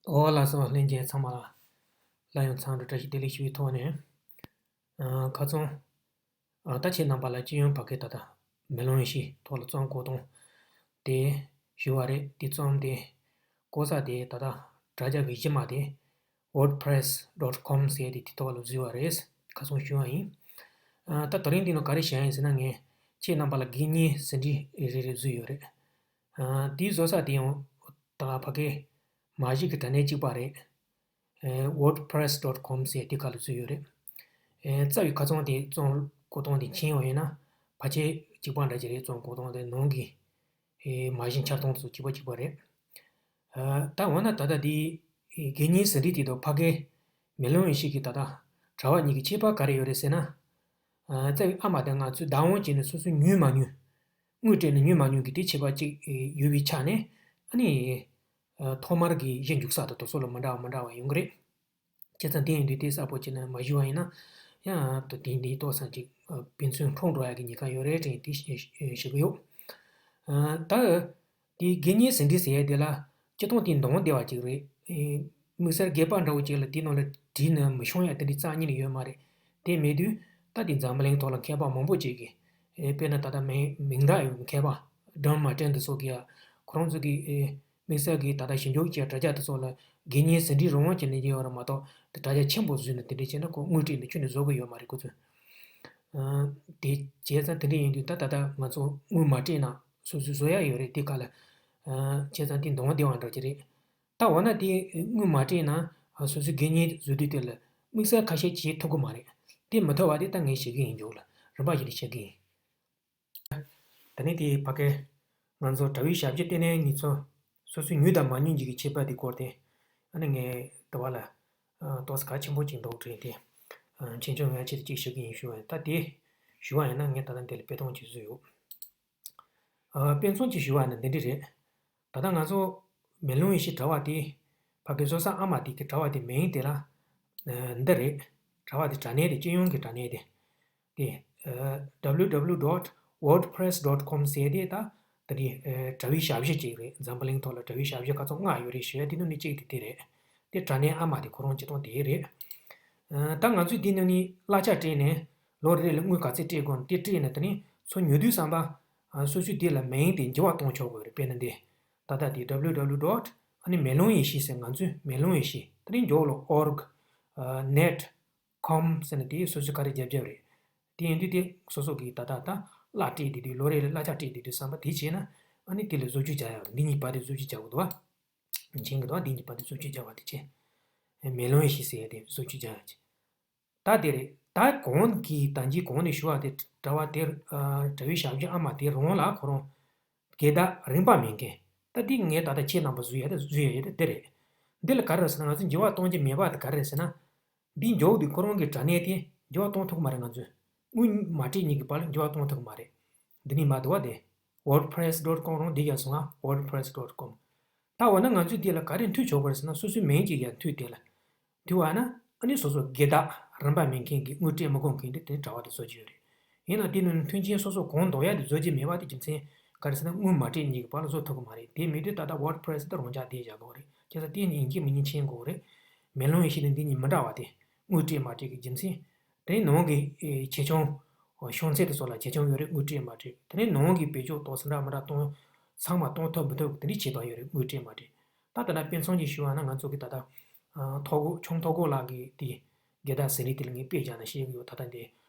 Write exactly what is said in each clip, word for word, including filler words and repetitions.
ཨོ་ལགས་སོ། ལྷན་རྒྱས་ཚང་མ་ལ་སླར་ཡང་ཚང་དུ་བཀྲ་ཤིས་བདེ་ལེགས་ཞུ་བའི་ཐོག་ནས། ཨ་ཁ་སང་ཨ་ད་ཁྱེད་རྣམ་པ་ལ་སྤྱི་ཡོངས་ཕ་གི་ད་ལྟ་མེ་ལོང་ཡེ་ཤེས་ཐོག་ལ་རྩོམ་བཀོད་སྟངས་དེ་ཞུ་བ་རེད། དེ་རྩོམ་དེ་བཀོད་ས་དེ་ད་ལྟ་དྲ་རྒྱ་གི་གཞི་མ་དེ་wordpress dot com ཟེར་དེ་དེ་ཐོག་ལ་བཟོས་པ་རེད། ཁ་སང་ཞུས་པ་ཡིན། ཨ་ད་དེ་རིང་འདི་ནང་ག་རེ་བྱས་ཡིན་ཟེར་ན། ངས་ཁྱེད་རྣམ་པ་ལ་དགེ་བསྙེན་ཟིན་བྲིས་རེ་རེ་བཟོས་ཡོད་རེད། ཨ་དེའི་བཟོ་ས་དེ་ཡང་ད་ཕ་གི་མ་གཞི་གི་དྲ་གནས་གཅིག་པ་རེད། ཨེ་wordpress dot com ཟེར་དེ་ག་ལ་བཟོས་ཡོད་རེད། ཨེ་རྩ་བའི་ཁ་སང་དེ་རྩོམ་བཀོད་སྟངས་དེ་མཁྱེན་ཡོད་ཡིན་ན་ཕལ་ཆེར་གཅིག་པ་འདྲ་ཅིག་རེད། རྩོམ་བཀོད་སྟངས་དེ་ནང་གི་ཨེ་མ་གཞི་འཆར་སྟངས་དེ་ཚོ་གཅིག་པ་གཅིག་པ་རེད། ཨ་ད་འོ་ན་ད་ལྟ་དེ་དགེ་བསྙེན་ཟིན་བྲིས་དེ་དང་ཕ་གི་མེ་ལོང་ཡེ་ཤེས་ཀྱི་ད་ལྟ་དྲ་བ་གཉིས་ཀྱི་ཁྱད་པར་ག་རེ་ཡོད་རེད་ཟེར་ན། ཨ་རྩ་བའི་ཨ་མ་དེ་ང་ཚོས་བདག་དབང་བྱས་ནས་སོ་སོས་ཉོས་མ་མྱོང་། དངུལ་སྤྲད་ནས་ཉོས་མ་མྱོང་གི་དེ་ཁྱད་པར་གཅིག་ཡོད་པའི་ཆ་ནས། ཨ་ནི་ཨ་ཐོག་མར་གྱི་གཞི་འཇུག་ས་དང་དེ་ཚོ་ལ་མི་འདྲ་བ་མི་འདྲ་བ་ཡོང་གི་རེད། བྱས་ཙང་དེ་ཡིན་དུས་དེ་གསལ་པོ་བྱས་ནས་མ་ཞུས་པ་ཡིན་ན་ཡང་ད་དེ་འདི་ཏོག་ཙམ་ཅིག་ཨ་ཕན་ཚུན་འཕྲོག་འགྲོ་ཡག་གི་ཉེན་ཁ་ཡོད་རེད་དྲན་དེ་ཞུ་གི་ཡོད། ཨ་ད་དེ་དགེ་བསྙེན་ཟིན་བྲིས་ཟེར་ཡ་དེ་ལ་སྤྱིར་བཏང་དེ་འདང་བདེ་བ་ཅིག་རེད། ཨེ་དམིགས་བསལ་སྒེར་པ་འདྲ་བོ་ཅིག་ལ་དེ་ནང་ལ་བྲིས་ནས་མི་ཤོང་ཡ་དེ་འདྲའི་རྩ་བ་ཉིད་ནས་ཡོད་མ་རེད། དེ་མེད་དུས་ད་དེ་འཛམ་བུ་གླིང་ཐོག་ལ་མཁས་པ་མང་པོ་ཅིག་གིས། ཨེ་དཔེར་ན་ད་ལྟ་མིང་མིང་གྲགས་ཡོད་མཁས་པ་ཌོན་མར་ཊིན་དེ་ཚོ་གིས་ཡ་ཁོ་རང་ཚོ་གིས་ཨེ་དམིགས་བསལ་གྱི་ད་ལྟ་ཞིབ་འཇུག་བྱས་དྲ་རྒྱ་དེ་ཚོ་ལ་དགེ་བསྙེན་ཟིན་བྲིས་རང་དབང་བྱས་ནས་བྱས་ཡོད་རེད་མ་གཏོགས། དེ་དྲ་རྒྱ་ཆེན་པོ་བཟོས་ནས་དེ་འདྲ་བྱས་ན་ཁོ་དངུལ་སྤྲད་ནས་ཁྱོན་ནས་བཟོ་གི་ཡོད་མ་རེད་ཁོ་ཚོས། ཨ་དེ་བྱས་ཙང་དེ་འདྲ་ཡིན་དུས་ད་ད་ལྟ་ང་ཚོ་དངུལ་མ་སྤྲད་ན་སོ་སོས་བཟོ་ཡ་ཡོད་རེད། དེ་ག་ལ་ཨ་བྱས་ཙང་དེ་འདང་བདེ་བ་འདྲ་ཅིག་རེད། ད་འོ་ན་དེ་དངུལ་མ་སྤྲད་ན་ཨ་སོ་སོའི་དགེ་བསྙེན་བཟོ་དུས་དེ་ལ་དམིགས་བསལ་ཁ་ཤས་བྱེད་ཐུབ་ཀྱི་མ་རེད། དེ་མི་ཐུབ་པ་དེ་ད་ངས་བཤད་ཀྱི་ཡིན། མཇུག་ལ་རིམ་པ་བཞིན་དུ་བཤད་ཀྱི་ཡིན། ད་ནི་དེ་ཕ་གི་ང་ཚོ་དྲ་བའི་ཞབས་ཕྱི་ལྟེ་གནས་གཉིས་ཚོ་སོ་སོའི་ཉོས་དང་མ་ཉོས་ཀྱི་ཁྱད་པར་དེ་སྐོར་དེ། ཨ་ནི་ངས་དེ་བ་ལ་ཨ་ཏོག་ཙམ་གལ་ཆེན་པོ་ཅིག་འདུག་དྲན་ཏེ། ཨ་མཁྱེན་ཆུང་ངས་ཆེད་དུ་ཅིག་ཞུ་གི་ཡིན་ཞུ་བ་ཡིན། ད་དེ་ཞུ་བ་ཡིན་ན་ངས་ད་ལྟ་འདི་ལ་དཔེ་སྟོན་ཅིག་བཟོས་ཡོད། ཨ་དཔེ་མཚོན་ཅིག་ཞུ་བ་ཡིན་ན་འདི་འདྲ་རེད། ད་ལྟ་ང་ཚོ་མེ་ལོང་ཡེ་ཤེས་དྲ་བ་དེ་ཕ་གི་བཟོ་ས་ཨ་མ་དེ་གི་དྲ་བ་དེ་མིང་དེ་ལ་ཨ་འདི་རེད། དྲ་བ་དེ་དྲ་གནས་དེ་སྤྱི་ཡོངས་ཀྱི་དྲ་གནས་དེ། དེ་ཨ་www dot wordpress dot com ཟེར་དེ་ད་ད་དེ་ཨ་དྲ་བའི་ཞབས་ཕྱི་ཅིག་རེད། འཛམ་བུ་གླིང་ཐོག་ལ་དྲ་བའི་ཞབས་ཕྱི་ཁ་ཚོ་ལྔ་ཡོད་རེད་ཞུ་ཡ་དེ་ནང་ནས་གཅིག་དེ་དེ་རེད། དེ་དྲ་གནས་ཨ་མ་དེ་ཁོ་རང་སྤྱིར་བཏང་དེ་རེད། ཨ་ད་ང་ཚོས་དེ་ནང་ནས་གླ་ཆ་སྤྲད་ནས་ལོ་རེ་ལ་དངུལ་ག་ཚད་སྤྲད་དགོས་ན་དེ་སྤྲད་ནས་དེ་ནས་ཚུར་ཉོ་དུས་ཙམ་པ་ཨ་སོ་སོས་དེ་ལ་མིང་དེ་འགྱུར་བ་གཏོང་ཆོག་གི་རེད། དཔེར་ན་འདི་ད་ལྟ་དེ་www dot ཨ་ནི་མེ་ལོང་ཡེ་ཤེས་ཟེར། ང་ཚོས་མེ་ལོང་ཡེ་ཤེས་དེ་ནས་མགྱོགས་ལ་org ཨ་net com ཟེར་ནས་དེ་སོ་སོས་ག་རེ་བརྒྱབ་བརྒྱབ་རེད། དེ་ཡིན་དུས་དེ་སོ་སོ་གིས་ད་ལྟ་ད་གླ་སྤྲད་བསྡད་དུས་ལོ་རེ་ལ་གླ་ཆ་སྤྲད་བསྡད་དུས་ཙམ་པ་དེ་བྱས་ན་ཨ་ནི་དེ་ལ་བཟོ་བཅོས་བྱ་ཡག་འདི་གཉིས་བར་དེ་བཟོ་བཅོས་བྱ་དགོས་འདུག་བ། མཁྱེན་གྱི་འདུག་བ། འདི་གཉིས་བར་དེ་བཟོ་བཅོས་བྱ་བ་དེ་བྱས། མེ་ལོང་ཡེ་ཤེས་ཟེར་ཡ་དེ་བཟོ་བཅོས་བྱ་ཡག་བྱས། ད་དེ་རེད། ད་གོང་གི་ད་གིན་གོང་ནས་ཞུ་བ་དེ་དྲ་བ་དེ་ཨ་དྲ་བའི་ཞབས་ཕྱི་ཨ་མ་དེ་རང་ལ་ཁོ་རང་སྒེར་བདག་རིན་པ་མེད་མཁན། ད་འདི་ངས་ད་ལྟ་ཁྱེད་རྣམ་པ་བཟོ་ཡ་དེ་བཟོ་ཡ་ཡོད་དེ་འདི་རེད། འདི་ལ་ག་རེ་རེད་ཟེར་ན། ང་ཚོ་འགྱུར་བ་གཏོང་རྒྱུ་མེད་པ་དེ་ག་རེ་རེད་ཟེར་ན། འདི་མགྱོགས་དུས་ཁོ་རང་གི་དྲ་གནས་དེ་འགྱུར་བ་གཏོང་ཐུབ་ཀྱི་མ་རེད། ང་ཚོས་དངུལ་མ་སྤྲད་གཉིས་ཀྱི་བར་ལ་འགྱུར་བ་གཏོང་ཐུབ་ཀྱི་མ་རེད། འདི་ནས་མ་འདུག་བ་དེ། wordpress dot com རང་འདི་ཡར་སོང་ང་། wordpress dot com། ད་འོ་ན་ང་ཚོས་འདི་ལ་ག་རེ་མཐུད་ཆོག་གི་རེད་ཟེར་ན། སོ་སོའི་མིང་ཅིག་ཡར་མཐུད་དེ་ལ། དེ་བ་ན་ཨ་ནི་སོ་སོ་སྒེར་བདག་རིན་པ་མེད་མཁན་གྱི་དངུལ་སྤྲད་མི་དགོས་མཁན་དེ་དེ་དྲ་བ་དེ་བཟོ་གི་ཡོད་རེད། ཡིན་ན་དེ་ནང་མཐུན་རྐྱེན་སོ་སོ་གང་འདོགས་ཡ་དེ་བཟོ་གི་མེད་པ་དེ་རྒྱུ་མཚན་ག་རེ་ཟེར་ན། དངུལ་མ་སྤྲད་གཉིས་ཀྱི་བར་ལ་བཟོ་ཐུབ་ཀྱི་མ་རེད། དེ་མེད་དུས་ད་ལྟ་WordPress དེ་རང་འཇགས་བསྡད་བཞག་དགོས་རེད། བྱས་ཙང་དེ་ནི་ཡིན་གཅིག་མིན་གཉིས་མཁྱེན་དགོས་རེད། མེ་ལོང་ཡེ་ཤེས་དང་འདི་གཉིས་མི་འདྲ་བ་དེ། དངུལ་སྤྲད་མ་སྤྲད་ཀྱི་རྒྱུ་མཚན། དེ་ནས་ནང་གི་ཨེ་ཆེ་ཆུང་། ཤོང་ཚད་དེ་ཚོ་ལ་ཆེ་ཆུང་ཡོད་རེད། དངུལ་སྤྲད་མ་སྤྲད། དེ་ནས་ནང་གི་བེད་སྤྱོད་ཏོག་ཙམ་འདྲ་མི་འདྲ་གཏོང་། ཚང་མ་གཏོང་ཐུབ་མི་ཐུབ་དེ་འདྲའི་ཁྱད་པར་ཡོད་རེད། དངུལ་སྤྲད་མ་སྤྲད། ད་ལྟ་ན་དཔེ་མཚོན་ཅིག་ཞུ་བ་ན། ང་ཚོ་གི་ད་ལྟ་ཨ་ཐོ་གོ་ཆུང་ཐོ་གོ་ལགས་ཀྱི་དེ་སྒེར་བདག་ཟིན་བྲིས་དེ་ལ་ངས་དཔེ་བཞག་ནས་བཤད་ཀྱི་ཡོད། ད་ལྟ་འདི་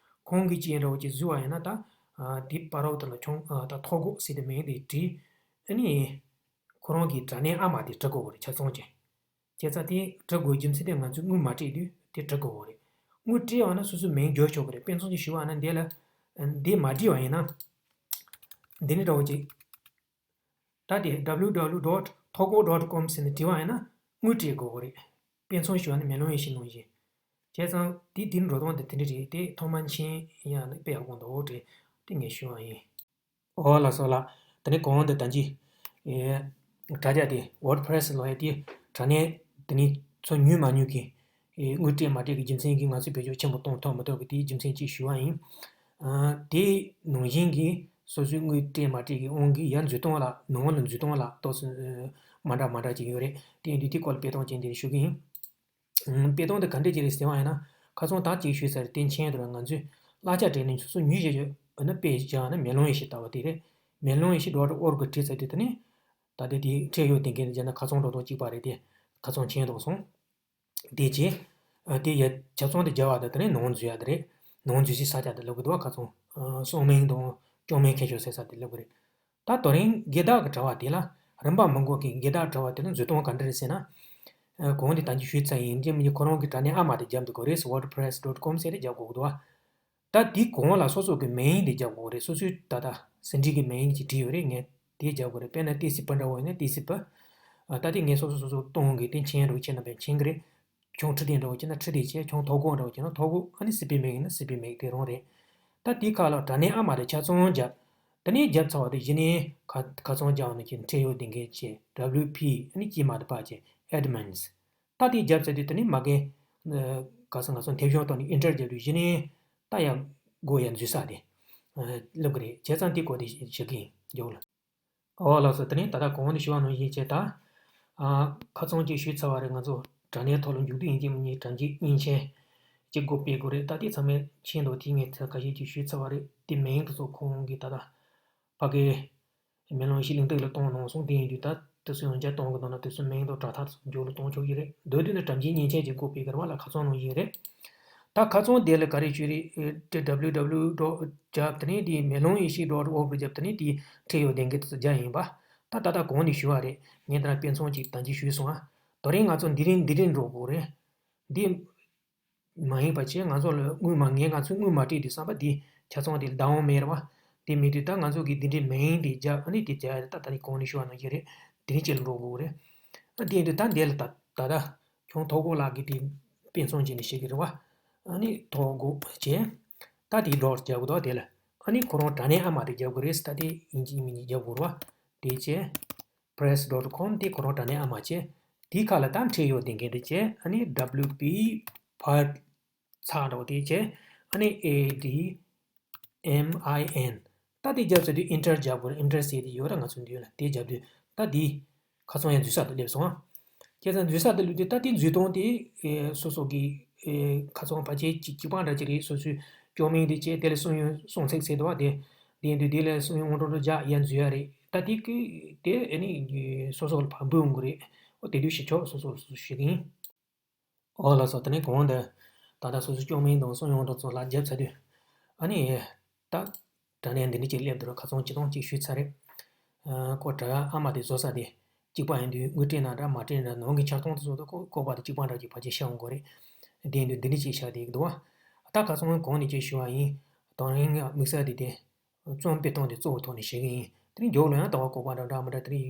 ཁོང་གི་ཅི་འདྲ་བོ་ཅིག་བཟོས་པ་ཡིན་ན། ད་ཨ་དེ་པར་རོ་དེ་ལ་ཆུང་ཨ་ད་ཐོ་གོ་ཟེར་དེ་མིང་དེ་བྲིས། ཨ་ནི་ཁོ་རང་གི་དྲ་གནས་ཨ་མ་དེ་འབྲི་དགོས་པ་རེད། ཆ་ཚང་ཅན། བྱས་ཙང་དེ་འབྲི་དགོས་རྒྱུ་མཚན་དེ་ང་ཚོས་དངུལ་མ་སྤྲད་དུས་དེ་འབྲི་དགོས་པ་རེད། དངུལ་སྤྲད་པ་ན་སོ་སོའི་མིང་བརྗོད་ཆོག་གི་རེད། དཔེ་མཚོན་ཅིག་ཞུ་བ་ན་འདི་ལ་འདི་མ་བྲིས་པ་ཡིན་ན། འདི་ནི་འདྲ་བོ་ཅིག་ད་དེ་www dot togo dot com ཟེར་ནས་བྲིས་པ་ཡིན་ན་དངུལ་སྤྲད་དགོས་པ་རེད། དཔེ་མཚོན་ཞུ་བ་ནི་མེ་ལོང་ཡེ་ཤེས་ནང་བཞིན། བྱས་ཙང་དེ་དེ་འགྲོ་སྟངས་དེ་དེ་འདྲ་རེད། དེ་ཐོག་མ་མཁྱེན་ཡ་ནི་དཔེ་ཡག་པོ་འདུག་དྲན་དེ་ངས་ཞུ་བ་ཡིན། ཨོ་ལགས་སོ་ལགས། དེ་ནས་གོང་དུ་ད་གིན་ཨེ་དྲ་རྒྱ་དེ་WordPress ལབ་ཡ་དེ་དྲ་གནས་དེ་ནས་ཚུར་ཉོས་མ་ཉོས་ཀྱི་ཨེ་དངུལ་སྤྲད་མ་སྤྲད་ཀྱི་རྒྱུ་མཚན་གྱིས་ང་ཚོས་བེད་སྤྱོད་ཆེན་པོ་གཏོང་ཐུབ་མི་ཐུབ་ཀྱི་དེའི་རྒྱུ་མཚན་ཅིག་ཞུ་བ་ཡིན། ཨ་དེ་ནང་བཞིན་གྱི་སོ་སོའི་དངུལ་སྤྲད་མ་སྤྲད་ཀྱི་དབང་གིས་ཡར་འཛུལ་སྟངས་ལ། ནང་ལ་འཛུལ་སྟངས་ལ་ཏོག་ཙམ་ མ་འདྲ་མ་འདྲ་ཅིག་ཡོད་རེད། དེ་ཡིན་དུས་དེ་སྐོར་ལ་དཔེ་སྟོན་ཅིག་འདིར་ཞུ་གི་ཡིན། ཨུམ། དཔེ་སྟོན་དེ་ག་འདྲ་ཅིག་རེད་ཟེར་བ་ཡིན་ན། ཁ་སང་ད་ཅིག་ཞུས་ཚར་དེ་མཆན་དུ་ང་ཚོས་གླ་ཆ་སྤྲད་ནས་ཁྱོད་ཚོ་ཉོས་བཞག་ཡོད་ན། དཔེ་བཞག་ན་མེ་ལོང་ཡེ་ཤེས་ལྟ་བུ་དེ་རེད། མེ་ལོང་ཡེ་ཤེས་ཌོ་ཊི་ཨོར་གི་བྲིས་ཚར་དུས་དེ་ནི། ད་ལྟ་དེ་འཕྲེད་གཡོག་དེ་འགན་དུ་བྱས་ན་ཁ་སང་འགྲོ་དོན་གཅིག་པ་རེད་དེ། ཁ་སང་མཆན་བཏང་སོང་། དེ་རྗེས། ཨ། དེ་ཡ་ཆ་ཚང་དེ་རྒྱབ་པ་དང་དེ་ནས་ནང་འཛུལ་ཡ་དེ་རེད། ནང་འཛུལ་སའི་ས་ཆ་དེ་ལབ་གི་འདུག་བ། ཁ་སང་། ཨ། སང་མིང་དང་སྐྱོང་མིང་ཁྱད་ཆོས་ཟེར་ས་དེ་ལབ་གི་རེད། ད་དེ་རིང་སྒེར་བདག་གི་དྲ་བ་དེ་ལ་རིན་པ་མི་དགོས་མཁན་སྒེར་བདག་དྲ་བ་དེ་ལ་འཛུལ་སྟངས་ག་འདྲ་རེད་ཟེར་ན། ཨ། གོང་དེ་ད་གིན་ཞུས་ཚར་ཡིན། ཡིན་གཅིག་མིན་གཅིག་ཁོ་རང་གི་དྲ་གནས་ཨ་མ་དེ་རྒྱབ་འདུག་གོ་རེད། ཝར་ཌི་པི་རེ་སི་ཌོ་ཊི་ཀོམ་ཟེར་དེ་རྒྱབ་དགོས་ཀྱི་འདུག་བ། ད་དེའི་གོང་ལ་སོ་སོ་གི་མིང་དེ་རྒྱབ་དགོས་རེད། སོ་སོའི་ད་ལྟ་ཟིན་བྲིས་ཀྱི་མིང་ཅིག་བྲིས་ཡོད་རེད། ངས་དེ་རྒྱབ་དགོས་རེད། དཔེར་ན་ཏི་སི་པི་འདྲ་བོ་ཡིན་ན་ཏི་སི་པི། ཨ། ད་དེ་ངས་སོ་སོ་སོ་སོ་གཏོང་གི་དེ་མཆན་འདྲ་བོ་བྱས་ན་དཔེ་མཆན་གྱི་རེད། ཁྱོད་ཁྲི་ལྡེ་འདྲ་བོ་བྱས་ན་ཁྲི་ལྡེ་བྱས། ཁྱོད་ཐོ་གོ་འདྲ་བོ་བྱས་ན་ཐོ་གོ། ཨ་ནི་སི་པི་མེག་ཡིན་ན་སི་པི་མེག་དེ་རང་རེད། ད་དེའི་ཁ་ལ་དྲ་གནས་ཨ་མ་དེ་ཆ་ཚང་རྒྱབ། དེ་ནས་རྒྱབ་ཚར་བ་དེ་གཞི་ནས་ཁ་ཁ་ཚང་རྒྱབ་ནས་ཀྱི་འཕྲེད་གཡོག་དེ་འགན་བྱས། ཌབ་ལིའུ་པི། ཨ་ནི་དཀྱིལ་མ་དེ་ཕར་བྱས། ཨེ་ཌི་མིན་སི། ད་དེ་རྒྱབ་ཚར་དུས་དེ་ནས་མ་གི། ཨ། ག་ས་ང་ཚོ་མཐེབ་གཞོང་བཏང་ནས་ཨེན་ཊར་རྒྱབ་དུས་གཞི་ནས་ད་ཡར་སྒོ་ཡར་འཛུལ་ས་དེ། ཨ། ལབ་གི་རེད། བྱས་ཙང་དེ་སྐོར་དེ་ཞུ་གི་ཡིན། རྒྱུགས་ལ། ཨོ་ལགས་སོ། དེ་ནས་ད་ལྟ་གོང་ནས་ཞུ་བ་ནང་བཞིན་བྱས། ད། ཨ། ཁ་སང་ཅིག་ཞུས་ཚར་བ་རེད། ང་ཚོ་དྲ་གནས་ཐོག་ལ་མཇུག་བསྡུ་ཡིན་གཅིག་མིན་གཅིག་དྲ་འཇུག་མཉེན་ཆས་གཅིག་སྒོ་ཕྱེ་དགོས་རེད། ད་དེ་ཚང་མས་མཁྱེན་འདུག་དེ་ངས་ཁ་ཤས་ཅིག་ཞུས་ཚར་བ་རེད། དེ་མིང་དེ་ཚོ་ཁོང་གིས་ད་ལྟ་ཕ་གི་མེ་ལོང་ཡེ་ཤེས་གླིང་སྟེགས་ལ་བཏང་གནང་སོང་། དེ་ཡིན་དུས་ད་དེ་ཚོ་ཡང་བསྐྱར་གཏོང་གི་འདུག་ན་དེ་ཚོའི་མིང་དང་དྲ་ཐག་ཚོ་མཇུག་ལ་གཏོང་ཆོག་གི་རེད། མདོར་བསྡུས་ན་དྲ་འཇུག་མཉེན་ཆས་ཀྱི་སྒོ་ཕྱེ་གི་རེད་བ་ལ། ཁ་སང་ནང་བཞིན་རེད། ད་ཁ་སང་དེ་ལ་ག་རེ་བྱས་རེད། ཨེ། ཌབ་ལིའུ་ཌབ་ལིའུ་ཌོཊ་རྒྱབ། དེ་ནས་དེ་མེ་ལོང་ཡེ་ཤེས་ཌོཊ་ཨོར་གི་རྒྱབ། དེ་ནས་དེ་འཕྲེད་གཡོག་དེ་འགན་དེ་ཚོ་རྒྱབ་ཡིན་པ། ད་ད་ལྟ་གོང་ནས་ཞུས་པ་རེད། ངས་ད་དཔེ་མཚོན་ཅིག་ད་གིན་ཞུས་སོང་ཨ། དེ་རིང་ང་ཚོ་འདི་རིང་འདི་རིང་འགྲོ་དགོས་རེད། འདི་མ་ཡིན་པ་བྱས། ང་ཚོ་ལ་དངུལ་མ། ངས་ང་ཚོས་དངུལ་མ་སྤྲད་དུས་བསམ་པ་འདི་ཆ་ཚང་དེ་བདག་དབང་མེད་རེད་བ། དེ་མེད་དུས་ད་ང་ཚོ་གིས་འདི་འདྲའི་མིང་དེ་རྒྱབ། ཨ་ནི་དེ་རྒྱབ་ཡ་ད་ད་རིང་གོང་ནས་ཞུ་བ་ནང་བཞིན་རེད། དེ་རིང་ཅིག་ལ་འགྲོ་དགོས་རེད། ཨ། དེ་ཡིན་དུས་ད་འདི་ལ་ད་ད་ད་ཁྱོད་ཐོ་གོ་ལགས་ཀྱིས་དེ་དཔེ་མཚོན་བྱས་ནས་བཤད་ཀྱི་རེད་བ། ཨ་ནི་ཐོ་གོ་བྱས། ད་དེ་ཌོཊ་རྒྱག་གི་འདུག་དེ་ལ། ཨ་ནི་ཁོ་རང་དྲ་གནས་ཨ་མ་དེ་རྒྱག་དགོས་རེད། ད་དེ་ཡིན་གཅིག་མིན་གཅིག་རྒྱག་དགོས་རེད་བ། དེ་བྱས། པི་རེ་སི་ཌོཊ་ཀོམ་དེ་ཁོ་རང་དྲ་གནས་ཨ་མ་བྱས། དེའི་ཁ་ལ་ད་འཕྲེད་གཡོག་དེ་འགན་དེ་བྱས། ཨ་ནི་ཌབ་ལིའུ་པི་ཕར་ཚག་འདྲ་བོ་དེ་བྱས། ཨ་ནི་ཨེ་ཌི་ཨེམ་ཨའི་ཨེན། ད་དེ་རྒྱབ་ཚར་དུས་ཨེན་ཊར་རྒྱག་དགོས་རེད། ཨེན་ཊར་ཟེར་དེ་ཡོད་ར་ང་ཚོ་མདུན་ལ། དེ་རྒྱབ་དུས་ད་དེ་ཁ་སང་ཡར་འཛུལ་ས་དེ་སླེབས་སོང་ཨ། བྱས་ཙང་འཛུལ་ས་དེ་སླེབས་དུས་ད་དེ་འཛུལ་སྟངས་དེ། ཨེ། སོ་སོ་གི། ཨེ། ཁ་སང་ཕལ་ཆེར་གཅིག་གཅིག་པ་འདྲ་ཅིག་རེད། སོ་སོའི་སྐྱོན་མིང་དེ་བྱས། དེ་ལ་གསང་ཡོང་གསང་ཚིག་ཟེར་འདུག་བ། དེ་དེ་ཡིན་དུས་དེ་ལ་གསང་ཡོང་འོང་འགྲོ་འགྲོ་རྒྱག་ཡར་འཛུལ་ཡ་རེད། ད་དེ་གི་དེ་ཨ་ནི་སོ་སོ་ལ་ཕར་འབུད་འོང་གི་རེད། ཨོ། དེ་དུས་ཞིག་ཆོག་སོ་སོ་སོ་སོ་ཞུ་གི་ཡིན། ཨོ་ལགས་སོ། དེ་ནས་གོང་དུ་ད་ལྟ་སོ་སོའི་སྐྱོན་མིང་དང་གསང་ཡོང་འདྲ་ཚོ་ལ་རྒྱབ་ཚར་དུས། ཨ་ནི་ད་དྲ་གནས་འདི་འདྲ་ཅིག་སླེབས་འདུག་ར། ཁ་སང་སྤྱིར་བཏང་ཅིག་ཞུས་ཚར་རེད། ཨ། ཁོ་དྲ་ཨ་མ་དེ་བཟོ་ས་དེ་གཅིག་པ་ཡིན་དུས་དངུལ་སྤྲད་ན་འདྲ་མ་སྤྲད་ན་འདྲ། ནང་གི་འཆར་སྟངས་དེ་ཚོ་དང་ཁོ་ཁོག་པ་དེ་གཅིག་པ་འདྲ་ཅིག་ཕལ་ཆེར་ཤར་འོང་གི་རེད། དེ་ཡིན་དུས་འདི་འདྲ་ཅིག་ཤར་བསྡད་ཀྱི་འདུག་བ། ད་ཁ་སང་གོང་ནས་ཅིག་ཞུས་པ་ཡིན། དེ་རིང་ང་དམིགས་བསལ་དེ་དེ། རྩོམ་དཔེ་སྟོན་དེ་གཙོ་བོ་ཐོག་ནས་བྱེད་ཀྱི་ཡིན། དེ་རིང་མཇུག་ལ་ཡང་ལྟ་བ་ལྐོག་པ་འདྲ་འདྲ་མི་འདྲ་དེ་རིང་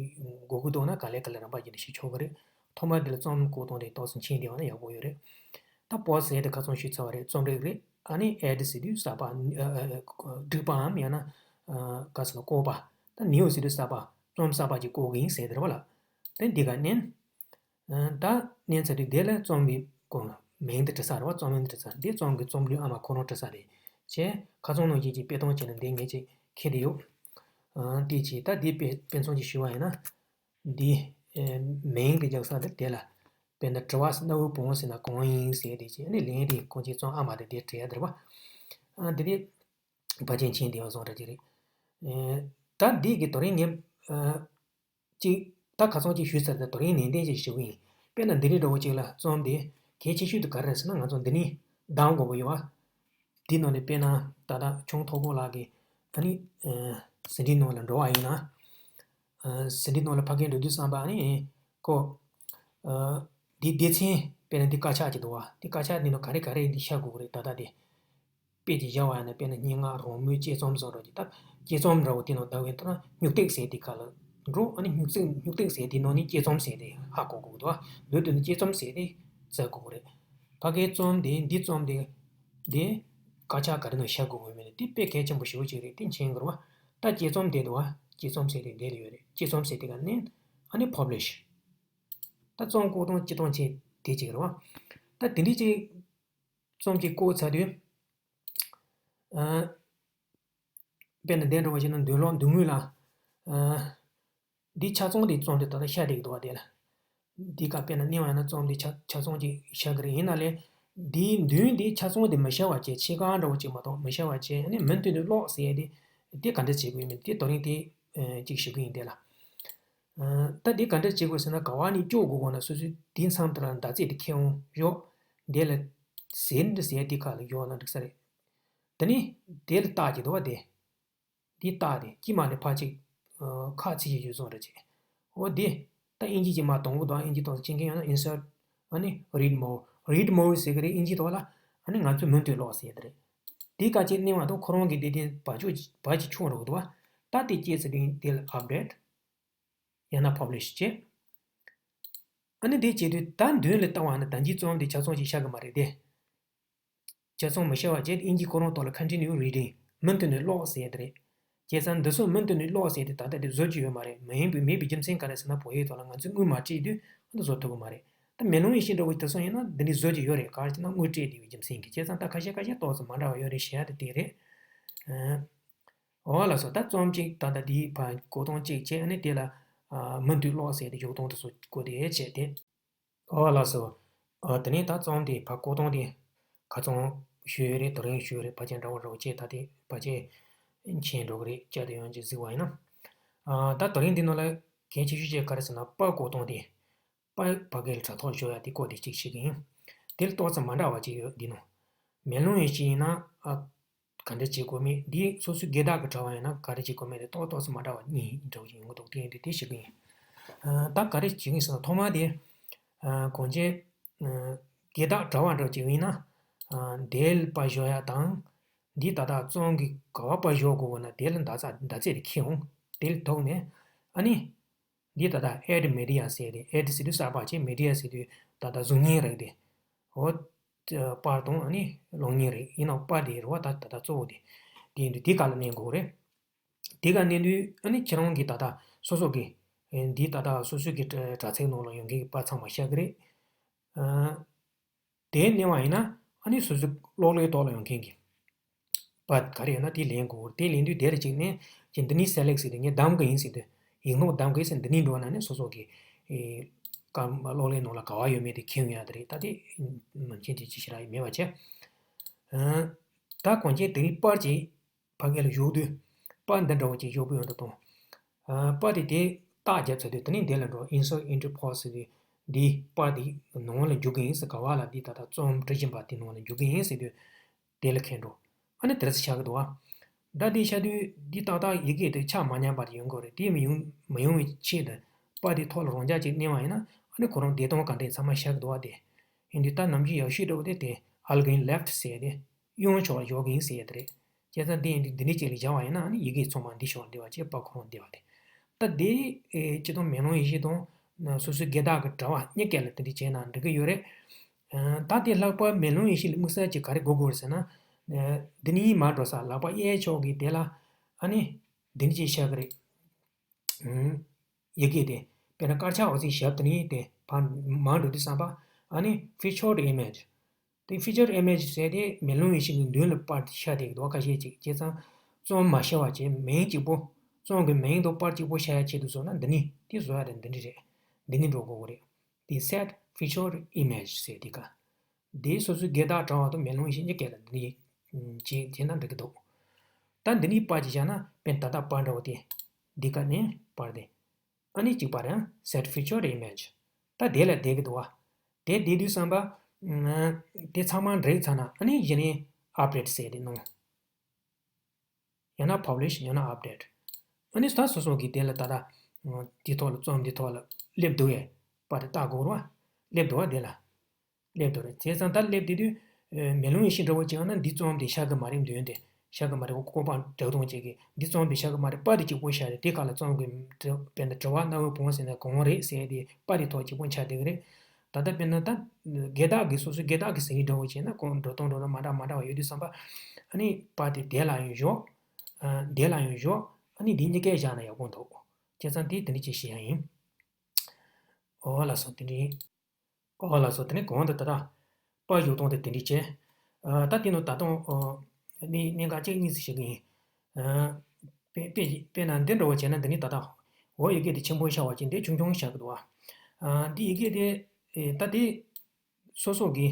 དགོས་ཀྱི་འདུག་ན་ག་ལེ་ག་ལེ་རིམ་པ་བརྒྱུད་ནས་བྱེད་ཆོག་གི་རེད། ཐོག་མར་དེ་ལ་རྩོམ་བཀོད་སྟངས་དེ་ཏོག་ཙམ་མཁྱེན་བསྡད་པ་ན་ཡག་པོ་ཡོད་རེད། ད་པོ་སི་ཟེར་དེ་ཁ་སང་ཞུས་ཚར་བ་རེད། རྩོམ་རིག་རེད། ཨ་ནི་ཨེ་ཌི་ཟེར་དུས་གསར་པ། ཨ། ཨ། སྒྲིག་པའམ་ཡང་ན། ཨ། ག་ཟེར་ན་བཀོད་པ། ད་ནིའུ་ཟེར་དུས་གསར་པ། རྩོམ་གསར་པ་ཅིག་བཀོད་ཀྱི་ཡིན་ཟེར་དེ་རེད་བ་ལ། དེ་འདི་ག་ནས། ཨ། ད་ནས་ཚར་དུས་དེ་ལ་རྩོམ་པའི་སྐོར་མིང་དེ་བྲི་ས་རེད་བ། རྩོམ་མིང་དེ་བྲི་ས་འདི་རྩོམ་གྱི་རྩོམ་ལུས་ཨ་མ་ཁོ་རང་བྲི་ས་རེད། བྱས་ཁ་སང་ནང་བཞིན་གྱི་དཔེ་སྟོན་བྱས་ན་འདི་ངས་ཅིག་ཁྱེར་དེ་ཡོད། ཨ། དེ་བྱས་ད་འདི་དཔེ་དཔེ་མཚོན་ཅིག་ཞུ་བ་ཡིན་ན། འདི། ཨེ། མིང་དེ་རྒྱག་ས་དེ་དེ་ལ། དཔེར་ན་དྲི་བ་གནའ་བོའི་བོན་ཟེར་ན་གང་ཡིན་ཟེར་དེ་བྱས། ཨ་ནི་ལན་དེ་གང་ཅིག་རྩོམ་ཨ་མ་དེ་དེ་བྲི་ཡ་དེ་རེད་བ། ཨ། འདི་དེ་ཕལ་ཆེར་མཁྱེན་བསྡད་པ་བཟོ་འདྲ་ཅིག་རེད། ཨེ། ད་འདི་གི་དོ་རིང་ངས། ཨ། ཅིག་ད་ཁ་སང་ཅིག་ཞུས་ཚར་ཏེ་དོ་རིང་ནན་ཏན་ཅིག་ཞུ་གི་ཡིན། དཔེར་ན་འདི་རིགས་འདྲ་བོ་ཅིག་ལ་རྩོམ་དེ་གལ་ཆེ་ཤོས་དེ་ག་རེ་རེད་ཟེར་ན། ང་ཚོ་འདི་ནས་གདམ་དགོས་པ་ཡོད་བ། འདི་ནང་ནས་དཔེར་ན་ད་ལྟ་ཁྱུང་ཐོག་པོ་ལགས་ཀྱིས་ཨ་ནི། ཨ། ཟིན་བྲིས་ནང་ལ་འགྲོ་བ་ཡིན་ན། ཨ། ཟིན་བྲིས་ནང་ལ་ཕ་གིར་འགྲོ་དུས་བསམ་པ་ཨ་ནི་ཁོ། ཨ། འདི་སྡེ་ཚན་དཔེར་ན་འདི་དཀར་ཆག་ཅིག་འདུག་བ། འདི་དཀར་ཆག་འདི་ནང་ག་རེ་ག་རེ་འདི་ཤར་དགོས་ཀྱི་རེད། ད་ལྟ་དེ། དཔེ་ཅིག་བཞག་པ་ཡིན་ན་དཔེར་ན་སྙན་ངག་རང་མོས་དཔྱད་རྩོམ་སོགས་འདྲ་ཅིག་ད་དཔྱད་རྩོམ་འདྲ་བོ་དེ་ནང་བསྡད་པའི་ཐོག་ན་སྨྱུག་སྟེགས་ཟེར་དེ་ཁ་ལ་འགྲོ། ཨ་ནི་སྨྱུག་སྟེགས་སྨྱུག་སྟེགས་ཟེར་དེ་ནང་ནས་དཔྱད་རྩོམ་ཟེར་དེ་ཧ་གོ་དགོས་འདུག་བ། མདོར་བསྡུས་ན་དཔྱད་རྩོམ་ཟེར་དེ་བཙལ་དགོས་ཀྱི་རེད། ཕ་གིའི་རྩོམ་དེ་འདི་རྩོམ་དེ་དེ་དཀར་ཆག་ག་རེ་ནང་ཤར་དགོས་ཀྱི་མེད་ན་དེ་དཔེ་གལ་ཆེན་པོ་ཞེ་པོ་ཅིག་རེད། དེ་མཁྱེན་དགོས་རེད་བ། ད་དཔྱད་རྩོམ་དེ་འདུག་བ། དཔྱད་རྩོམ་ཟེར་དེ་འདི་ལ་ཡོད་རེད། དཔྱད་རྩོམ་ཟེར་དེ་ག་ནས་ཨ་ནི་ཕབ་ལི་ཤི། ད་རྩོམ་བཀོད་སྟངས་སྤྱིར་བཏང་ཅིག་དེ་ཅིག་རེད་བ། ད་དེ་འདྲའི་ཅིག་རྩོམ་ཅིག་བཀོད་ཚར་དུས། ཨ། དཔེར་ན་འདི་འདྲ་བ་བྱས་ན་མདུན་ལོགས་མདུན་ངོས་ལ། ཨ། འདི་ཆ་ཚང་དེ་རྩོམ་དེ་ད་ལྟ་ཤར་བསྡད་ཀྱི་འདུག་བ། དེ་ལ། འདི་ག་དཔེར་ན་ནི་བ་ཡིན་ན་རྩོམ་དེ་ཆ་ཆ་ཚང་ཅིག་ཤར་གི་རེད། ཡིན་ན་ལས། འདིའི་མདུན་དེ་ཆ་ཚང་དེ་མི་ཤར་བ་བྱས། ཕྱེད་ཀ་འདྲ་བོ་ཅིག་མ་གཏོགས་མི་ཤར་བ་བྱས། ཨ་ནི་མུ་མཐུད་ནས་ཀློག་ཟེར་ཡ་དེ། དེ་ག་འདྲ་བྱེད་དགོས་ཡིན་མིན་དེ་དེ་རིང་དེ་ཨ་ཅིག་ཞུ་གི་ཡིན། དེ་ལ། ཨ་ད་དེ་ག་འདྲ་བྱེད་དགོས་ཟེར་ན། ག་བ་ནས་སྐྱོར་དགོས་དགོས་ན། སོ་སོའི་དེའི་མཚམས་དེ་ལ་མདའ་རྩེ་དེ་ཁྱེར་འོང་། གཞོགས་དེ་ལ་ཟེར་འདི་ཟེར་དེ་ཁ་ལ་གཞོགས་ན་འགྲིག་ས་རེད། དེ་ནས་དེ་ལ་རྟགས་ཅིག་འདུག་བ། དེ། འདི་རྟགས་དེ་དཀྱིལ་མ་ནས་ཕར་ཅིག་ཨ་ཁ་ཚིག་ཅིག་ཡོད་བཟོ་འདྲ་བྱས། འོ་དེ། ད་ཨིན་ཇི་ཅིག་མར་གཏོང་གི་འདུག་ཨིན་ཇི་གཏོང་ས་ཅིག་མཁན་ཡོད་ན། Insert། ཨ་ནི་Read More། Read More ཟེར་གི་རེད། ཨིན་ཇི་ཐོག་ལ། ཨ་ནི་ང་ཚོས་མུ་མཐུད་ཀློག་ཟེར་དེ་རེད། དེ་ག་ཅིག་གནོན་པ་དང་ཁོ་རང་གི་དེ་དེ་བ་ཅུ་བ་ཅིག་ཆུང་རུ་འདུག་བ། ད་དེ་སྐྱེས་ཚེ་དེ་དེ་ལ་Update། ཡང་ན་Publish བྱས། ཨ་ནི་དེ་བྱེད་དུས་ད་མདུན་ལ་བལྟ་བ་ན་ད་འདིའི་རྩོམ་དེ་ཆ་ཚང་ཅིག་ཤར་གི་མ་རེད་དེ། ཆ་ཚང་མི་ཤར་བ་བྱས་ཏེ། ཨིན་ཇི་ཁོ་རང་ཐོག་ལ་Continue Reading། མུ་མཐུད་ནས་ཀློག་ཟེར་ཡ་དེ་རེད། བྱས་ཙང་འདི་ཚོ་མུ་མཐུད་ནས་ཀློག་ཟེར་ཡ་དེ་ད་ལྟ་དེ་བཟོ་རྒྱུ་ཡོད་མ་རེད། མ་ཡིན་པའི་མེད་པའི་རྒྱུ་མཚན་ག་རེ་ཟེར་ན། བོད་ཡིག་ཐོག་ལ་ང་ཚོས་དངུལ་མ་སྤྲད་དུས་ཨ་ནི་བཟོ་ཐུབ་ཀྱི་མ་རེད། ད་མེ་ལོང་ཡེ་ཤེས་འདྲ་བོ་དེ་ཚོ་ཡིན་ན་འདི་འདྲའི་བཟོ་རྒྱུ་ཡོད་རེད། ག་རེ་ཟེར་ན་དངུལ་སྤྲད་བསྡད་པའི་རྒྱུ་མཚན་གྱིས། བྱས་ཙང་ད་ཁ་ཤས་ཁ་ཤས་ཏོག་ཙམ་མ་འདྲ་བ་ཡོད་རེད་ཞེས་ཡ་དེ་དེ་རེད། ཨ། འོ་ལགས་སོ། ད་རྩོམ་གཅིག་ད་ལྟ་འདིའི་བར་བཀོད་སྟངས་གཅིག་བྱས། ཨ་ནི་དེ་ལ་ཨ་མུ་མཐུད་ཀློག་ཟེར་ཏེ་བཞག་སྟངས་དེ་ཚོ་བཀོད་དེ་བྱས་ཏེ། འོ་ལགས་སོ། ཨ་དེ་ནས་ད་རྩོམ་དེ་བར་བཀོད་སྟངས་དེ་ཁ་ཚང་ཞུས་ཡོད་རེད། དེ་རིང་ཞུས་ཡོད་རེད། ཕལ་ཆེར་འདྲ་བོ་འདྲ་བོ་བྱས། ད་དེ་ཕལ་ཆེར་མཁྱེན་འགྲོ་གི་རེད། བསྐྱར་དུ་ཡང་ཅིག་གཟིགས་པ་ཡིན་ན། ཨ་ད་དེ་རིང་འདི་ནང་ལ་གལ་ཆེ་ཤོས་ཅིག་ག་རེ་ཟེར་ན། པར་བཀོད་སྟངས་དེ། པར་ཕ་གིར་དྲ་ཐོག་བཞག་ཡ་དེ་བཀོད་དེ་གཅིག་བྱེད་ཀྱི་ཡིན། དེ་ལ་ཏོག་ཙམ་མ་འདྲ་བ་ཅིག་ཡོད་འདི་ནང་། མེ་ལོང་ཡེ་ཤེས་ཡིན་ན་ཨ་ག་འདྲ་བྱེད་དགོས་མེད། འདི་སོ་སོའི་དགོང་དག་གི་དྲ་བ་ཡིན་ན་ག་རེ་བྱེད་དགོས་མེད་དེ་ཏོག་ཏོག་ཙམ་མ་འདྲ་བ་གཉིས་འདྲ་བོ་ཅིག་ཡོང་གི་འདུག་དེ་ཡིན་དུས་དེ་བྱེད་ཀྱི་ཡིན། ཨ་ད་ག་རེ་བྱེད་ཀྱི་ཡིན་ཟེར་ན། ཐོག་མ་དེ་ཨ་གང་ཅི། ཨ་དགོང་དག་དྲ་བ་འདྲ་བོ་ཅིག་ཡིན་ན། ཨ་དེ་ལ་པར་བཞག་ཡ་དང་། འདི་ད་ལྟ་རྩོམ་གྱི་ག་བ་པར་བཞག་དགོས་དགོས་ན་དེ་ལ་མདའ་རྩ་མདའ་རྩེ་དེ་ཁྱེར་འོང་། དེ་ལ་ཐུག་ནས་ཨ་ནི། འདི་ད་ལྟ་Add Media ཟེར་ཏེ། Add ཟེར་དུས་གསར་པ་བྱས། Media ཟེར་དུས་ད་ལྟ་གཟུགས་བརྙན་རིགས་དེ། འོ། པར་དང་ཨ་ནི་གློག་བརྙན་རིགས་ཡིན་ན་པར་དེ་རེད་བ། ད་ད་ལྟ་གཙོ་བོ་དེ། དེ་ཡིན་དུས་དེ་ག་ལ་མནན་དགོས་རེད། དེ་ག་མནན་དུས་ཨ་ནི་ཁྱེད་རང་གི་ད་ལྟ་སོ་སོ་གི། ཨེ་འདི་ད་ལྟ་སོ་སོ་གི་དྲ་དྲ་ཚིགས་ནང་ལ་ཡོང་མཁན་གྱི་པར་ཚང་མ་ཤར་གི་རེད། ཨ། དེ་མནན་པ་ཡིན་ན་ཨ་ནི་སོ་སོའི་གློག་ཀླད་ཐོག་ལ་ཡོང་མཁན་གྱི་པར་ག་རེ་ཡོད་ན་དེ་ལེན་དགོས། དེ་ལེན་དུས་དེ་ལ་གཅིག་ནས་ཀྱི་འདི་ནས་Select ཟེར་དུས། ངས་གདམ་གི་ཡིན་ཟེར་དུས། ཡིག་ནོར་གདམ་གི་ཟེར། འདི་ནས་འགྲོ་ན་ནི་སོ་སོ་གི་ཨེ་ཀ་གློག་ཀླད་ནང་ལ་ག་བ་ཡོད་མེད་དེ་མཁྱེན་ཡོང་ཡ་དེ་རེད། ད་དེ་མ་མཁྱེན་དེ་ཅི་ཞིག་ར་མེད་པ་བྱས། ཨ་ད་གང་ཅི་དེ་རིང་པར་གྱི་ཕ་གི་ལ་བཞག་དུས། པར་འདི་འདྲ་བོ་ཅིག་བཞག་པ་ཡོང་དུ་གཏོང་། ཨ་པར་དེ་དེ་རྟགས་བརྒྱབ་ཚར་དུས་དེ་ནས་འདི་ལ་འགྲོ། Insert into post ཟེར་དུས། འདི་པར་དེ་ནང་ལ་འཇུག་གི་ཡིན་ཟེར། ག་བ་ལ་འདི་ད་ལྟ་རྩོམ་འབྲི་བཞིན་པ་དེ་ནང་ལ་འཇུག་གི་ཡིན་ཟེར་དུས། དེ་ལ་ཁེལ་འགྲོ། ཨ་ནི་དེ་རིང་ཤར་གི་འདུག་བ། ད་དེ་ཤར་དུས་འདི་ཏག་ཏག་ཡི་གེ་དེ་ཆ་མ་མཉམ་པ་དེ་ཡོང་གི་རེད། དེ་མི་ཡོང་མི་ཡོང་བའི་ཆེད་དུ་པར་དེ་ཐོག་ལ་རང་འཇགས་ཅིག་མནན་པ་ཡིན་ན་ཨ་ནི་ཁོ་རང་བདེ་ཐང་ག་འདྲས་ཚང་མ་ཤར་གི་འདུག་བ། དེ་ཡིན་དུས་ད་ནམ་རྒྱུན་ཡག་ཤོས་འདྲ་བོ་དེ་དེ་All Going Left ཟེར་ཏེ། གཡོན་ཕྱོགས་ལ་འཇོག་གི་ཡིན་ཟེར་ཡ་དེ་རེད། བྱས་ཙང་དེ་ཡིན་དུས་འདི་འདྲའི་ཅིག་ལ་བཞག་པ་ཡིན་ན་ཨ་ནི་ཡི་གེ་ཚང་མ་འདི་ཕྱོགས་ལ་བསྡད་པ་བྱས། པར་ཁོ་རང་བསྡད་པ་དེ། ད་དེ་ཨེ་སྤྱིར་བཏང་མེ་ལོང་ཡེ་ཤེས་དང་སོ་སོའི་དགོང་དག་གི་དྲ་བ་གཉིས་ཀ་ལ་དེ་འདྲ་བྱས་ན་འགྲིག་གི་ཡོད་རེད། ཨ་ད་དེ་ལྷག་པར་མེ་ལོང་ཡེ་ཤེས་ལ་དམིགས་བསལ་གྱི་ག་རེ་དགོས་དགོས་རེད་ཟེར་ན། ཨ་འདི་ནས་མར་འགྲོ་ས་ལག་པ་གཡས་ཕྱོགས་ཀྱི་དེ་ལ་ཨ་ནི་འདི་འདྲ་ཅིག་ཤར་གི་རེད། ཨུམ། ཡི་གེ་དེ། དཔེར་ན་དཀར་ཆག་འོད་ཟེར་ཞབས་དེ་ནས་དེ་ཕར་མར་འགྲོ་དུས་ཙམ་པ། ཨ་ནི་Featured Image། དེ་Featured Image ཟེར་དེ་མེ་ལོང་ཡེ་ཤེས་ཀྱི་མདུན་ལ་པར་དེ་ཤར་བསྡད་ཀྱི་འདུག་བ། ཁ་ཤས་ཅིག། བྱས་ཙང་རྩོམ་མ་ཤར་བ་བྱས། མིང་གཅིག་པོ། རྩོམ་གྱི་མིང་དང་པར་གཅིག་པོ་ཤར་ཡ་ཆེད་དུ་བཟོས་ན་འདི་ནས་དེ་བཟོ་ཡ་དེ་འདི་འདྲ་རེད། འདི་ནས་འགྲོ་དགོས་ཀྱི་རེད། དེ་Set Featured Image ཟེར་དེ་ག། དེ་སོ་སོའི་དགོང་དག་དྲ་བ་དང་མེ་ལོང་ཡེ་ཤེས་གཉིས་ཀ་ལ་འདི་ནས་བྱས་བྱས་ན་འགྲིག་གི་འདུག་ད་འདི་ནས་པར་ཅིག་བཞག་ན། དཔེར་ན་ད་ལྟ་པར་འདྲ་བོ་དེ། འདི་ག་ནས་པར་དེ། ཨ་ནི་གཅིག་པ་རེད། Set Featured Image། ད་དེ་ལ་བསྡད་ཀྱི་འདུག་བ། དེ་བསྡད་དུས་ཙམ་པ། ཨ་དེ་ཚང་མ་འགྲིག་ཚར་ན་ཨ་ནི་གཞི་ནས་Update ཟེར་དེ་གནོན། ཡང་ན་Publish། ཡང་ན་Update། ཨ་ནི་ད་སོ་སོ་གི་དེ་ལ་ད་ལྟ་འདི་ཐོག་ལ། རྩོམ་འདི་ཐོག་ལ་སླེབས་འདུག་གས། པར་དེ་བལྟ་དགོས་རེད་བ། སླེབས་འདུག་བ། དེ་ལ། སླེབས་འདུག་རེད། བྱས་ཙང་ད་སླེབས་བསྡད་དུས། ཨེ་མེ་ལོང་ཡེ་ཤེས་འདྲ་བོ་ཅིག་ཡོང་ན་འདི་རྩོམ་དེ་ཤར་གི་མ་རེད། མདུན་དེ་ཤར་གི་མ་རེད། ཀོ་པ་འདྲ་གཏོང་བྱེད་ཀྱི། འདི་རྩོམ་དེ་ཤར་གི་མ་རེད། པར་དེ་གཅིག་པོ་ཤར་རེད། དེ་ག་ལ་རྩོམ་གྱི་དྲི་དཔེར་ན་དྲི་བ་རྣ་བའི་བུ་མོ་ཟེར་ན་གང་རེད་ཟེར་དེ་པར་དེ་ཐོག་གཅིག་པོ་ཆགས་བསྡད་ཀྱི་རེད། ད་ལྟ་དཔེར་ན་ད་དགོང་དག་གི་སོ་སོའི་དགོང་དག་གི་ཟིན་བྲིས་འདྲ་བོ་བྱས་ན་གང་འགྲོ་སྟངས་འགྲོ་སྟངས་མ་འདྲ་མ་འདྲ་བ་ཡོད་དུས་ཙམ་པ། ཨ་ནི་པར་དེ་དེ་ལ་ཡང་བཞག། ཨ་དེ་ལ་ཡང་བཞག། ཨ་ནི་འདི་གཉིས་ཀ་བཞག་ན་ཡག་པོ་འདུག། བྱས་ཙང་དེ་དེ་འདྲ་ཅིག་བྱེད་ཡ་ཡིན། འོ་ལགས་སོ། དེ་འདྲ་ཡིན། ཨོ་ལགས་སོ། དེ་ནས་གོང་དུ་ད་ལྟ་པར་བཞག་སྟངས་དེ་དེ་འདྲ་བྱས། ཨ་ད་དེ་ནང་ད་དུང་ཨོ་གནད་གནད་འགག་གཅིག་གཉིས་ཤིག་ཞུ་གི་ཡིན། ཨ་དཔེ་དཔེ་དཔེར་ན་འདི་འདྲ་བོ་བྱས་ན། འདི་ནི་ད་ལྟ་ འོ་ཡི་གེ་དེ་ཆེན་པོ་ཤར་བ་ཅན་དེ་ཆུང་ཆུང་ཤར་གི་འདུག་བ། ཨ་འདི་ཡི་གེ་དེ་ཨེ་ད་དེ་སོ་སོ་གི་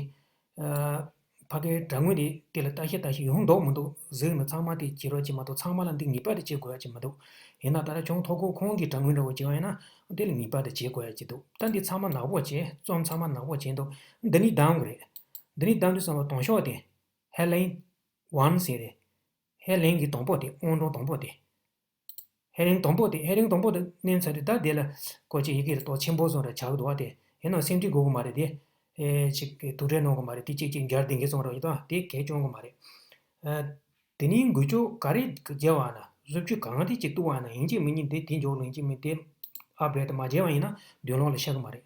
ཨ་ཕ་གའི་དྲ་ངོས་དེ་དེ་ལ་ལྟ་ཤེས་ལྟ་ཤེས་ཡོང་མདོག་མི་འདུག་གཟིགས་ནས་ཚང་མ་དེ་བྱེད་རོགས་བྱེད་མ་གཏོགས། ཚང་མ་ལ་འདི་ངེས་པར་དུ་བྱེད་དགོས་ཡ་ཅིག་མི་འདུག་ཡིན་ན་ད་ལྟ་ཆུང་ཐོག་ཁོ་ཁོང་གི་དྲ་ངོས་འདྲ་བོ་བྱེད་པ་ཡིན་ན་དེ་ལ་ངེས་པར་དུ་བྱེད་དགོས་ཡ་ཅིག་འདུག་ད་འདི་ཚང་མ་ནག་པོ་བྱས། རྩོམ་ཚང་མ་ནག་པོ་བྱས་འདུག་འདི་ནི་བདམས་དགོས་རེད། འདི་ནི་བདམས་དུས་ཙམ་པ་དང་ཤོག་དེ་headline one ཟེར་རེད། headline གི་དང་པོ་དེ་ཨང་གྲངས་དང་པོ་དེ། heading དང་པོ་དེ། heading དང་པོ་དེ་མནན་ཚར་དུས་ད་དེ་ལ་ཀོ་ཅི་ཡི་གེ་རེ་ཏོག་ཆེན་པོ་བཟོ་འདྲ་ཆགས་འདུག་བ། དེ་ཡིན་ནའང་སེམས་ཁྲལ་དགོས་ཀྱི་མ་རེད་དེ། ཨེ་ཅིག་དུག་སྦྲེལ་གནང་གི་མ་རེད་དེ། ཅིག་ཅིག་འགྱུར་ལྡན་གྱི་བཟོ་འདྲ་ཡོད་དོ། དེ་གས་སྐྱོན་གྱི་མ་རེད། ཨ་དེ་ནས་འགུལ་སྐྱོད་ག་རེ་བརྒྱབ་པ་ན། བཟོ་བཅོས་གང་དེ་ཅིག་བཏུབ་པ་ན། ཡིན་གཅིག་མིན་གཉིས་དེ་དེ་འཇོག་ལ་ཡིན་གཅིག་མིན་དེ་ཨབ་ཌེཊ་མ་བྱས་པ་ཡིན་ན་མདུན་ལམ་ལ་ཤར་གི་མ་རེད།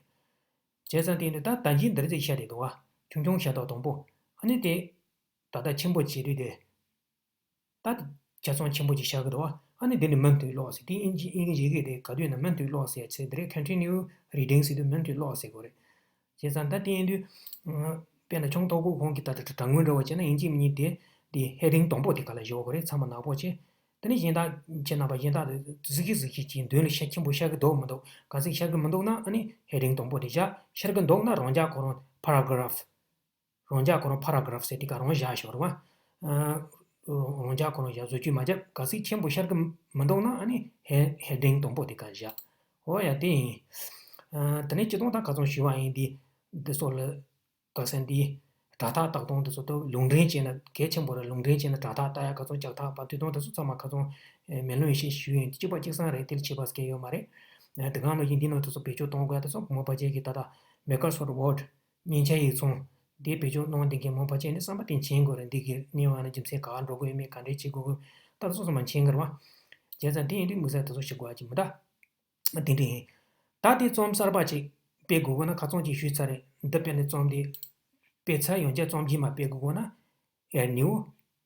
བྱས་ཙང་དེ་ནི་ད་ད་གིན་འདིར་ཅིག་ཤར་བསྡད་འདུག་བ། ཆུང་ཆུང་ཤར་ཐོག་དང་པོ། ཨ་ནི་དེ་ད་ལྟ་ཆེན་པོ་བྱེད་དུས་དེ། ད་ཆ་ཚང་ཆེན་པོ་ཅིག་བཞག་གི་འདུག་ཨ་ནི་འདི་ནི་མུ་མཐུད་ཀློག་ཟེར། དེ་ཨིན་ཇི་ཨིན་ཇི་ཡི་གེ་དེ་ག་དུས་ན་མུ་མཐུད་ཀློག་ཟེར་ཚེ་འདི་རེད། continue reading ཟེར་དུས་མུ་མཐུད་ཀློག་ཟེར་དགོས་རེད། བྱས་ཙང་ད་དེ་ཡིན་དུས་དཔེར་ན་ཆུང་ཐོག་ཁོ་ཁོང་གི་ད་ལྟ་དྲ་ངོས་འདྲ་བོ་བྱས་ན་ཡིན་གཅིག་མིན་གཉིས་དེ་དེ་heading དང་པོ་དེ་ག་ལ་བཞག་དགོས་རེད། ཚང་མ་ནག་པོ་བྱས། དེ་ནས་གཞན་དག་ཁྱེད་རྣམ་པ་གཞན་དག་གཟིགས་ཤིག་གཟིགས་ཤིག་ཅིག་མདུན་ལ་ཤར་ཆེན་པོ་ཤར་གི་འདུག་མི་འདུག་གལ་སྲིད་ཤར་གི་མི་འདུག་ན་ཨ་ནི་heading དང་པོ་དེ་བཞག་ཤར་གི་འདུག་ན་རང་འཇགས་ཁོ་རང་paragraph རང་འཇགས་ཁོ་རང་paragraph ཟེར་དེ་ག་རང་བཞག་ཞོར་བ། ཨ་རང་འཇགས་ཁོ་རང་བཞག་བཟོ་བཅོས་མ་བརྒྱབ། གལ་སྲིད་ཆེན་པོ་ཤར་གི་མི་འདུག་ན་ཨ་ནི་head- heading དང་པོ་དེ་ག་བཞག་འོ་ཡ་དེ་ཡིན། ཨ་དེ་ནས་སྤྱི་དོན་ད་ག་ཚོད་ཞུ་བ་ཡིན་དེ། འདི་ཚོ་ལ་ག་ས་འདི་དྲ་ཐག་བཏགས་སྟངས་དེ་ཚོ་ད་ལུང་འདྲེན་བྱས་ན་གལ་ཆེན་པོ་རེད། ལུང་འདྲེན་བྱས་ན་དྲ་ཐག་བཏགས་ཡ་ག་ཚོད་ལྕགས་ཐག་པ་དེ་དོན་དེ་ཚོ་ཚང་མ་ག་ཚོད་མེ་ལོང་ཡེ་ཤེས་ཞུ་ཡིན། གཅིག་པ་གཅིག་སང་རེད། དེ་ལ་ཁྱད་པར་གང་ཡང་ཡོད་མ་རེད། དེ་གང་ལོ་ཡིན་འདི་ནང་དེ་ཚོ་བེད་སྤྱོད་གཏོང་དགོས་ཡ་དེ་ཚོ་མོ་པ་ཅན་གྱི་ད་ལྟ་Microsoft Word མཉེན་ཆས་ཡིག་ཚང་། དེ་བེད་སྤྱོད་གནང་བསྡད་མཁན་མང་པོ་བྱས་ནས་བསམ་པ་དེ་མཁྱེན་དགོས་རེད། འདི་གི་གནས་བབ་ནི་རྒྱུ་མཚན་ག་པར་འགྲོ་གི་ཡོད་མེད། ག་འདྲས་བྱེད་དགོས་གི། ད་སོ་སོ་མ་མཁྱེན་གི་རེད་བ། བྱས་ཙང་དེ་ཡིན་དུས་དམིགས་བསལ་དེ་ཚོ་ཞིག་དགོས་ཀྱི་མི་འདུག་དེ་འདྲ་ཡིན། ད་དེ་རྩོམ་གསར་པ་ཅིག་སྤེལ་དགོས་དགོས་ན་ཁ་རྩང་ཅིག་ཞུས་ཚར་རེད། འདི་དཔེར་ན་རྩོམ་དེ་སྤེལ་ཚར་ཡང་བསྐྱར་རྩོམ་རྗེས་མ་སྤེལ་དགོས་དགོས་ན་add new།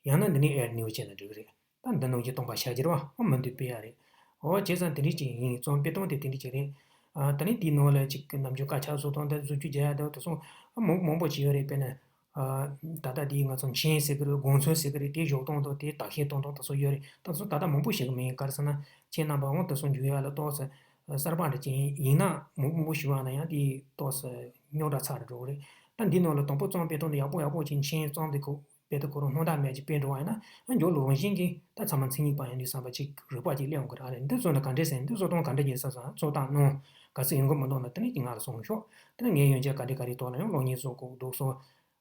ཡང་ན་འདི་ནས་add new བྱས་ན་འགྲིག་གི་རེད། ད་འདི་ནང་གི་སྟོང་པ་ཤར་གྱི་རེད་བ། ཨ་མུ་མཐུད་སྤེལ་ཡ་རེད། འོ་བྱས་ཙང་དེ་འདྲ་ཅིག་ཡིན། རྩོམ་སྤེལ་སྟངས་དེ་དེ་འདྲ་ཅིག་རེད། ཨ་ད་ནི་དེའི་ནང་ལ་ཅིག་ནམ་རྒྱུན་དཀར་ཆག་བཟོ་སྟངས་དང་བཟོ་བཅོས་རྒྱག་ཡ་དང་དེ་ཚོ་ཨ་མང་མང་པོ་ཅིག་ཡོད་རེད། དཔེར་ན་ཨ་ད་ལྟ་དེའི་ང་ཚོ་མཆན་ཟེར་གི་རེད། དགོངས་ཚུལ་ཟེར་གི་རེད། དེ་བཞག་སྟངས་དང་དེ་དག་བཤེར་གཏོང་སྟངས་དེ་ཚོ་ཡོད་རེད། ད་དེ་ཚོ་ད་ལྟ་མང་པོ་ཞིག་མིན། ག་རེ་ཟེར་ན་ཁྱེད་རྣམ་པ་འོང་དེ་ཚོ་འཇུག་ཡ་ལ་ཏོག་ཙམ་གསར་པ་འདྲ་ཅིག་ཡིན། ཡིན་ན་མང་པོ་མང་པོ་ཞུ་བ་ན་ཡང་དེ་ཏོག་ཙམ་རྙོག་དྲ་ཚ་རུ་འགྲོ་གི་རེད། ད་འདི་ནང་ལ་དང་པོ་རྩོམ་སྤེལ་སྟངས་དེ་ཡག་པོ་ཡག་པོ་ཅིག་མཆན་རྩོམ་དེ་ཁོ་དཔེ་ད་ཁོ་རང་སྣང་དག་མེད་ཅིག་སྤེལ་འགྲོ་བ་ཡིན་ན། ཨ་མཇུག་ལ་རང་བཞིན་གྱིས་ད་ཚང་མ་མཚན་ཉིད་པ་ཡིན་དུས་བསམ་པ་ཅིག་རིག་པ་ཅིག་སླེབས་ཡོང་གི་རེད། ཨ་རེ་འདི་བཟོ་ན་ག་འདྲས་ཟེར། འདི་བཟོ་སྟངས་ག་འདྲས་ཡིན་ས་སོང་ཚོད་ལྟ་གནང་། གལ་སྲིད་ཡོང་གི་མི་འདུག་ན་དེ་ནས་ཀྱི་ང་ལ་གསུངས་ཤོག་དེ་ནས་ངས་ཡོན་ཆབ་ག་འདྲས་ག་རེ་ཐོག་ལ་ཡང་གློག་བརྙན་བཟོ་དགོས་འདུག་སོང་།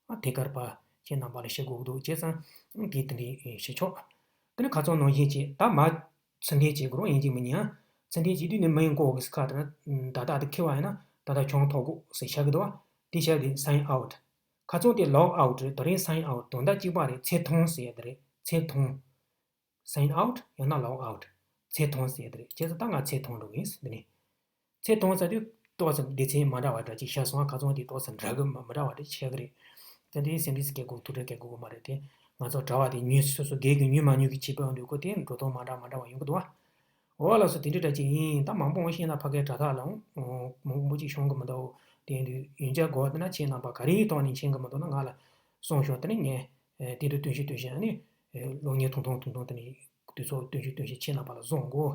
ཨ་དེ་གར་པ་ཁྱེད་རྣམ་པ་ལ་བཤད་དགོས་འདུག་བྱས་ཙང་དེ་དེ་འདྲས་བྱེད་ཆོག་དེ་ནས་ཁ་རྩང་ནང་བཞིན་བྱས། ད་མ་ཚུར་འདེད་བྱེད་དགོས་རུང་ཡིན་གཅིག་མིན་གཉིས། ཨ་ཚུར་འདེད་བྱེད་དུས་ནི་མིང་བཀོད་དགོས་ས་ཁག་དེ་ན་ད་ལྟ་དེ་འཁེལ་བ་ཡིན་ན་ད་ལྟ་ཆུང་ཐོག་གོ་ཟེར་བཞག་གི་འདུག་བ། དེ་བཞག་དེ་sign out། ཁ་རྩང་དེ་log out རེད། དེ་རིང་sign out དོན་དག་གཅིག་པ་རེད། ཚེ་ཐུང་ཟེར་ཡ་དེ་རེད། ཚེ་ཐུང་། sign out ཡང་ན་log out ཚེ་ཐུང་ཟེར་ཡ་དེ་རེད། བྱས་ཙང་ད་ང་ཚེ་ཐུང་འགྲོ་གི་ཡིན་ཟེར། འདི་ནས་ཚེ་ཐུང་ཟེར་དུས་ཏོག་ཙམ་སྡེ་ཚན་མ་འདྲ་བ་འདྲ་ཅིག་ཤར་སོང་། ཁ་རྩང་དེ་ཏོག་ཙམ་འདྲ་གི་མ་མ་འདྲ་བ་འདྲ་ཆགས་གི་རེད། དེ་འདྲའི་སེམས་ཁྲལ་སྐྱེ་དགོས་ཐུགས་ཁྲལ་སྐྱེ་དགོས་གི་མ་རེད་དེ། ང་ཚོ་གྲྭ་བ་དེ་ཉུལ་སོ་སོ་སྒེར་གྱི་ཉུལ་མ་ཉུལ་གྱི་བྱེད་པའང་འདུག་གོ་དེ་འགྲོ་སྟངས་མ་འདྲ་མ་འདྲ་བ་ཡོང་གི་འདུག་བ། འོ་ལགས་སོ། དེ་འདྲ་འདྲ་ཅིག་ཡིན། ད་མང་པོ་བཤད་ན་ཕ་གའི་དྲ་ཐག་ལའང་མང་པོ་ཅིག་ཤོང་གི་མི་འདུག་དེ་ཡིན་དུས་ཡོན་ཆབ་དགོས་དེ་ན་ཁྱེད་རྣམ་པ་ག་རེའི་ཐོག་ནས་མཁྱེན་གི་མི་འདུག་ན་ང་ལ་གསུངས་ཤོག་དེ་ནས་ངས་དེ་དུས་སྟོན་ཤུགས་སྟོན་ཤུགས་ཨ་ནི་གློག་བརྙན་ཐུང་ཐུང་ཐུང་ཐུང་དེ་ནས་དུས་ཚོད་སྟོན་ཤུགས་སྟོན་ཤུགས་ཁྱེད་རྣམ་པ་ལ་བཟང་གོ་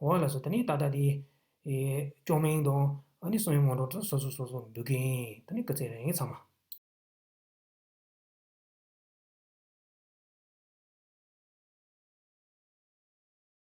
འོ་ལགས་སོ། དེ་ནས་ད་ལྟ་དེ་ཅོ་མིང་དང་ཨ་ནི་སང་ཉིན་སྔོན་འགྲོ་དུ་སོ་སོ་སོ་སོ་འབུལ་གི་ཡིན། དེ་ནས་སྐུ་ཚེ་རིང་ཚང་མ།